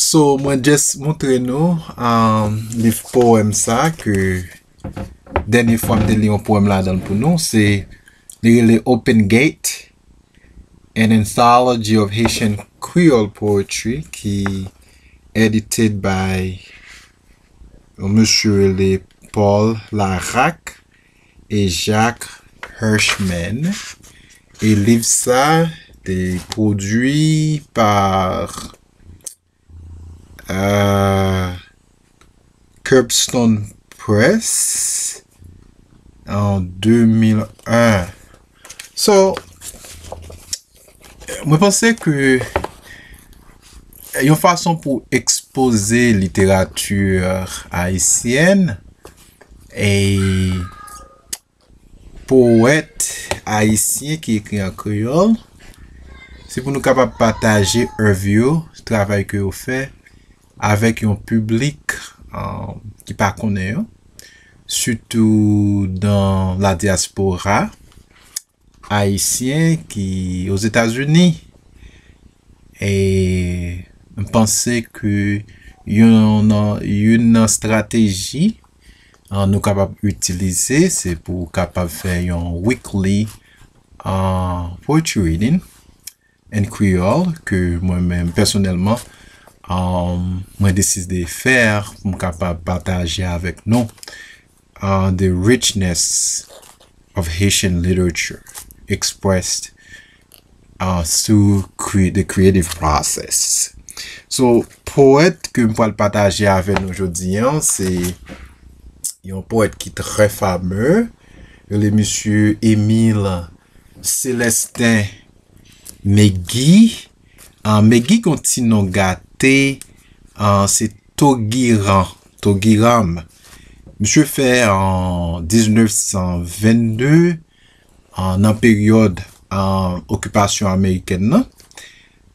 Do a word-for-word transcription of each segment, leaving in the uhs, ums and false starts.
So, mwen just montre nou um, liv powèm sa ke dènye fwa m te li yon powèm ladan l pou nou, se li rele Open Gate, an anthology of Haitian Creole poetry ki edited by yon mesye rele Paul Laraque e Jacques Hirschman. E liv sa te pwodui pa euh, Curbstone Press an de mil en. So, mwen panse ke yon fason pou ekspoze literati ayisyèn e powèt ayisyen ki ekri an kreyòl, se pou nou kapab pataje èv yo, travay ke yo fè avèk yon piblik um, ki pa konnen yo, sitou dan la dyaspora ayisyen ki Ozetazini. E m panse ke youn nan youn nan estrateji uh, nou kapab itilize, se pou kapab fè yon weekly uh, poetry reading in Creole ke mwen menm pèsonèlman um, mwen deside fè pou m kapab pataje avèk nou uh, the richness of Haitian literature expressed uh, through cre the creative process. So, powèt ke m pral pataje avè nou jodi an, se yon powèt ki trè fame, rele misye Émile Célestin Mégie. Uh, Mégie gon ti non gate, uh, se Togiran, Togiram. Misye fè an diznèf san vennde, uh, nan peryòd uh, okipasyon amerikèn nan.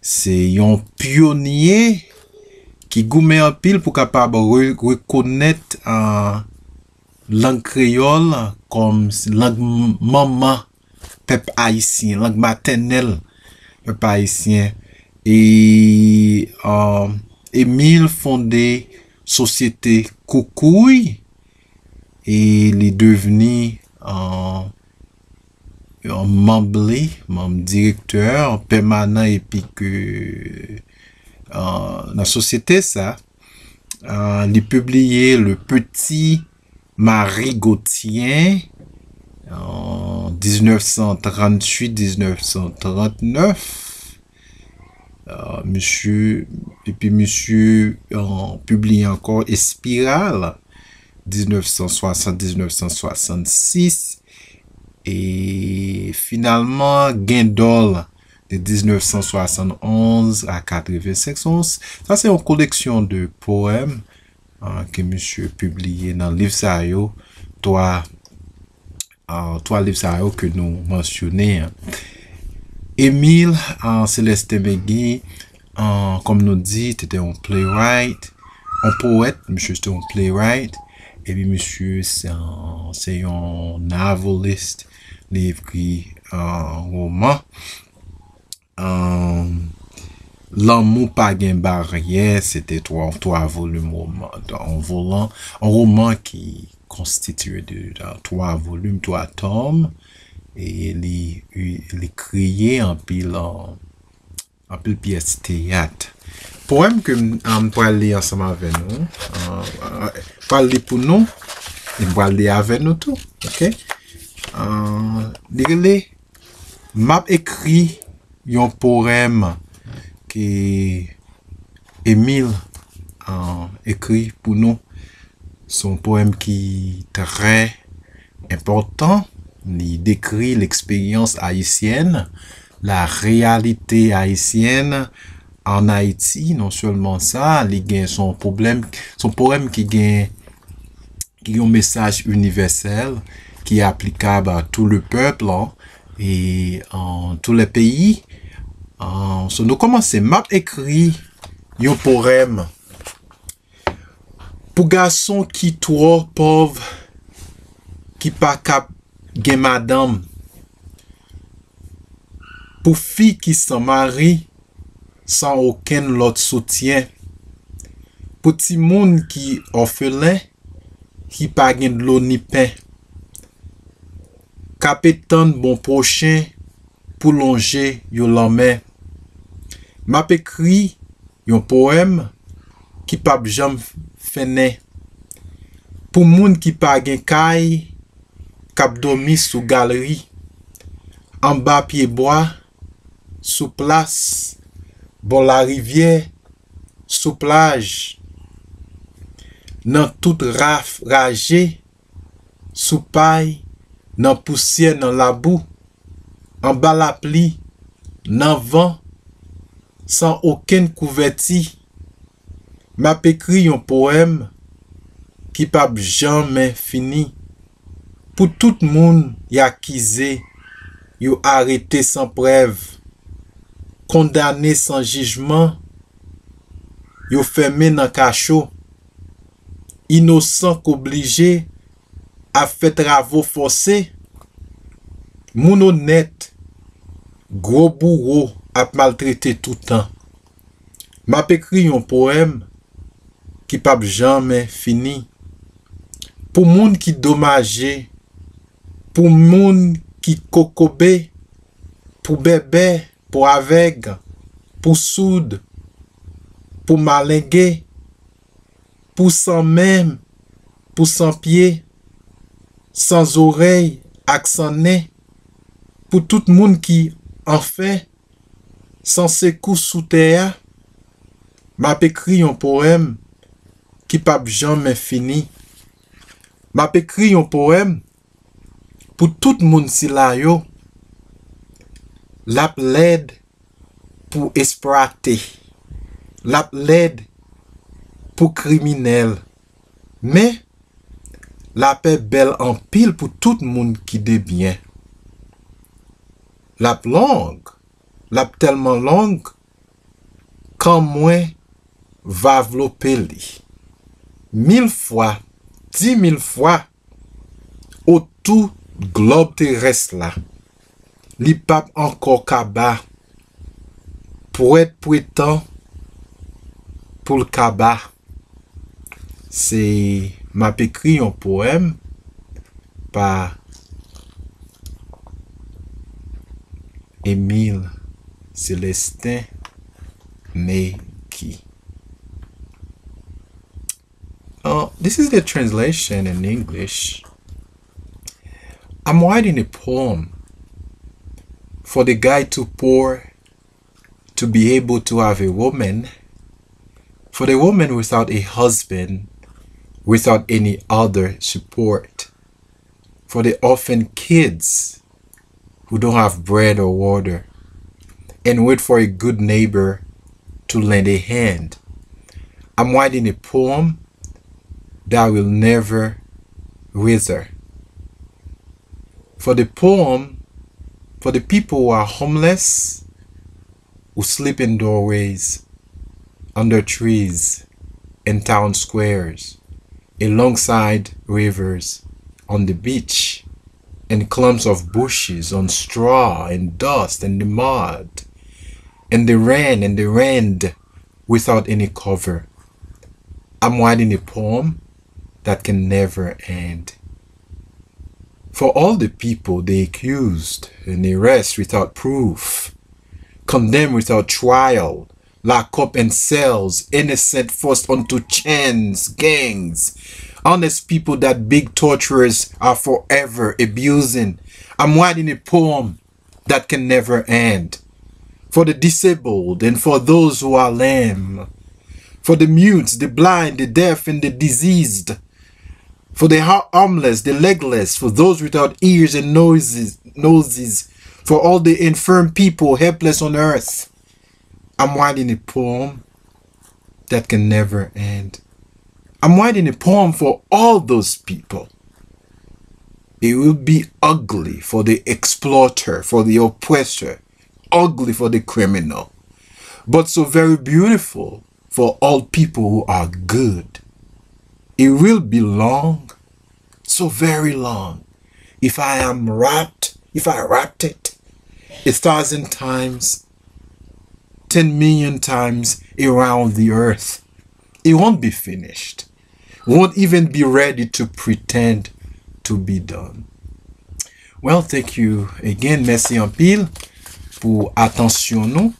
Se yon pyonye ki goumen anpil pou kapab re, rekonèt uh, lang kreyòl kòm lang manman pèp ayisyen, lang matènèl pèp ayisyen. E uh, Emil fonde sosyete Koukouy e li devni uh, yon manm li, manm direktè pèmanan epi ke uh, nan sosyete sa, uh, li pibliye Le Petit Marie Gauthier an diznèf san tranntuit, diznèf san trannèf. Uh, misye, epi misye uh, pibliye ankò Espiral, diznèf san swasant, diznèf san swasannsis. E finalman, Gendòl de diznèf san swasannonz a katrevensenk. Sa se yon koleksyon de powèm uh, ke misye pibliye nan liv sa yo, twa uh, twa liv sa yo ke nou mansyone. Emil uh, Célestin Mégie, uh, kòm nou di, te te yon playwright, yon powèt, misye te yon playwright, epi misye se yon novelist, li ekri uh, woman. Um, Lanmou pa gen baryè, se te twa, twa volim woman. Yon volan, yon woman ki konstitye de twa volim, twa tòm, e li, li kreye anpil, anpil pyès teyat. Powèm ke m pral li ansanm avè nou, pral li pou nou, e m pral li avè nou tou, ok? Li rele M ap ekri yon powèm ke Emil ekri pou nou. Se yon powèm ki trè enpòtan. Li dekri leksperyans ayisyèn, la reyalite ayisyèn an Ayiti. Non sèlman sa, li gen, se yon pwoblèm, se yon powèm ki gen ki yon mesaj inivèsèl ki aplikab a tout le peuple e an tout le peyi. So, nou kòmanse. M ap ekri yon powèm pou gason ki twò pòv, ki pa kab gen madanm, pou fi ki san mari, san okenn lòt soutyen, Pou timoun ki òfelen, ki pa gen dlo ni pen, k ape tann bon pwochen pou lonje yo lanmen. M ap ekri yon powèm ki p ap janm fennen. Pou moun ki pa gen kay, k ap dòmi sou galri, anba pyebwa, sou plas, bò larivyè, sou plaj, nan tout raf raje, sou pay, nan pousyè, nan labou, anba lapli, nan van, san okenn kouvèti. M ap ekri yon powèm ki p ap janmen fini. Pou tout moun y akize, yo arete san prèv, kondane san jijman, yo fèmen nan kacho, inosan k oblije ap fè travo fòse, moun onèt, gwo bouwo ap maltrete toutan. M ap ekri yon powèm ki p ap janmen fini. Pou moun ki domaje, pou moun ki kokobe, pou bèbè, pou avèg, pou soud, pou malenge, pou san men, pou san pye, san zorèy ak san nen, pou tout moun ki anfen, san sekou sou tè a, m ap ekri yon powèm ki p ap janmen fini. M ap ekri yon powèm pou tout moun sila yo. L ap lèd pou esplwate. L ap lèd pou kriminèl. Men, lapè bèl anpil pou tout moun ki debyen. L ap long, l ap tèlman long, kan mwen va vlope li. Mil fwa, di mil fwa, otou glòb terès la. Li p ap ankò kaba. Pwèt pretan pou l kaba. Se, m ap ekri yon powèm pa Émile Célestin Mecky. Uh, this is the translation in English. I'm writing a poem for the guy too poor to be able to have a woman, for the woman without a husband, without any other support, for the orphan kids who don't have bread or water, and wait for a good neighbor to lend a hand. I'm writing a poem that will never wither. For the poem, for the people who are homeless, who sleep in doorways, under trees, in town squares, alongside rivers, on the beach, in clumps of bushes, on straw and dust and the mud, and the rain and the wind, without any cover. I'm writing a poem that can never end. For all the people they accused and arrest without proof, condemn without trial, lock up in cells, innocent forced onto chains, gangs, honest people that big torturers are forever abusing. I'm writing a poem that can never end. For the disabled and for those who are lame. For the mutes, the blind, the deaf, and the diseased. For the ho- homeless, the legless, for those without ears and noses, noses, for all the infirm people helpless on earth. I'm writing a poem that can never end. I'm writing a poem for all those people. It will be ugly for the exploiter, for the oppressor, ugly for the criminal, but so very beautiful for all people who are good. It will be long, so very long. If I am wrapped, if I wrapped it a thousand times, ten million times around the earth, It won't be finished. Won't even be ready to pretend to be done. Well, thank you again. Mèsi anpil pou atansyon nou.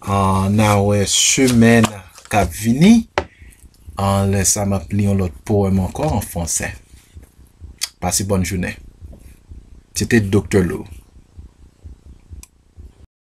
An, n a wè semèn k ap vini. An, lè sa m ap li yon lòt powèm ankò an fransè. Pase bòn jounen. Se te Doktè Lou.